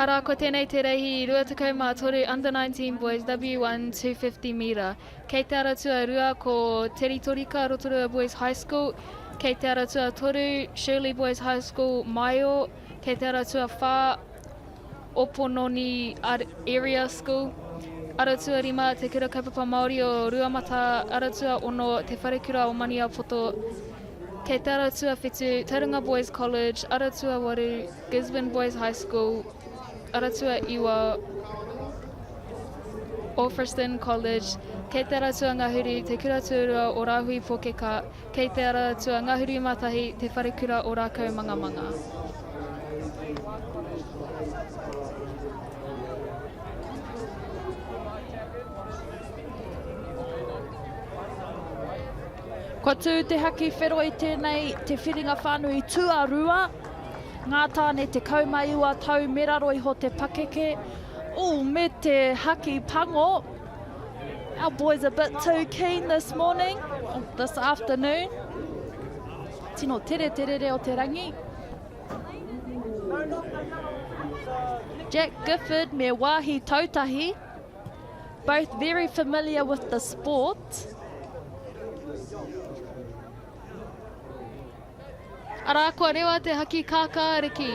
Arā, ko tēnei te reihi 23 Under 19 Boys W1 250 mīra. Kei te ara tuarua ko Teritorika Rotorua Boys High School, kei te ara tuatoru Shirley Boys High School Maio, kei te ara tuawhā Opononi Area School, ara tuarima Te Kura Kaupapa Māori o Ruamata, ara tuaono Te Wharekura o Maniapoto, Kei te ara tuawhitu, Tauranga Boys College, ara tuawaru, Gisborne Boys High School, ara tuaiwa, Alfriston College, kei te ara tuangahuru, Te Kura Tuarua o Rāhui Pōkeka, kei te ara tuangahuru mā tahi, Te Wharekura o Rākaumangamanga. Kua tū te haki whero i tēnei te whiringa whānui tuarua. Ngā tāne 19 tau me raro iho te pakeke. Ooh, me te haki pango. Our boys a bit too keen this morning, this afternoon. Tino tere te rere o te rangi. Jack Gifford me Wāhi Tautahi. Both very familiar with the sport. Arā, kua rewa te haki kākāriki.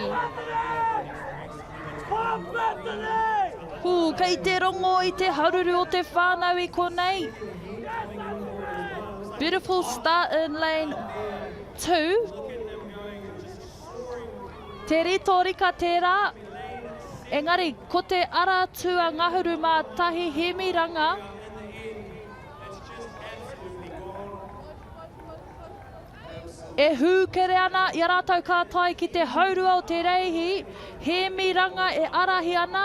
Hū, kei te rongo i te haruru o te whānau i konei. Beautiful start in lane 2. Te rito rika tērā. Engari, ko te ara tuangahuru mā tahi Hemi Ranga. E hūkere ana i a rātou ka tae ki te haurua o te reihi, Hemi Ranga e arahi ana.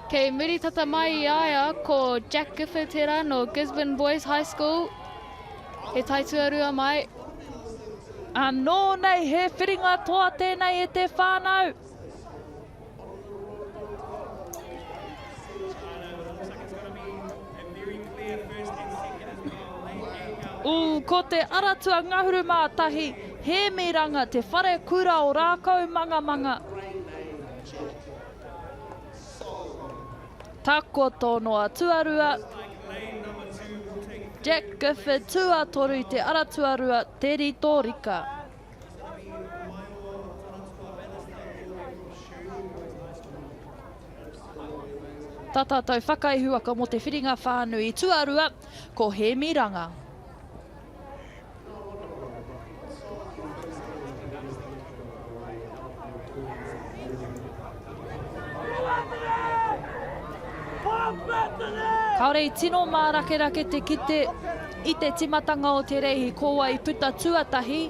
Kei muri tata mai i a ia ko Jack Gifford tērā nō Gisborne Boys High School. He tae tuarua mai. Anō nei he whiringa toa tēnei e te whānau. Ū, ko te ara tuangahuru mā tahi, Hēmi Ranga, te whare kura o Rākaumangamanga. Takoto noa tuarua, Jack Gifford tuatoru i te ara tuarua, Te Rito Rika. Tā tātou whakaihuwaka mō te whiringa whānui tuarua, ko Hēmi Ranga. Kāore i tino mārakerake te kite i te timatanga o te reihi ko wai i puta tuatahi.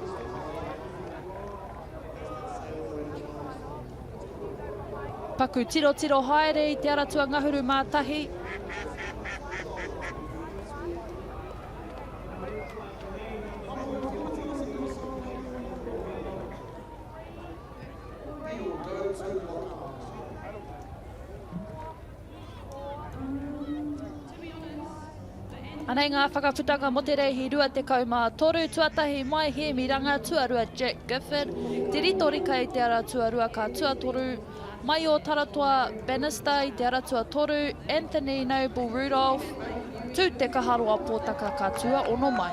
Paku tirotiro haere i te ara tuangahuru mā tahi. Anei ngā whakaputanga mō te reihi 23, tuatahi mai Hēmi Ranga, tuarua Jack Gifford, Te Ritorika i te ara tuarua ka tuatoru, mai o Taratoa Bannister i te ara tuatoru, Anthony Noble Rudolph, Tū Te Kaharoa Pōtaka ka tuaono mai.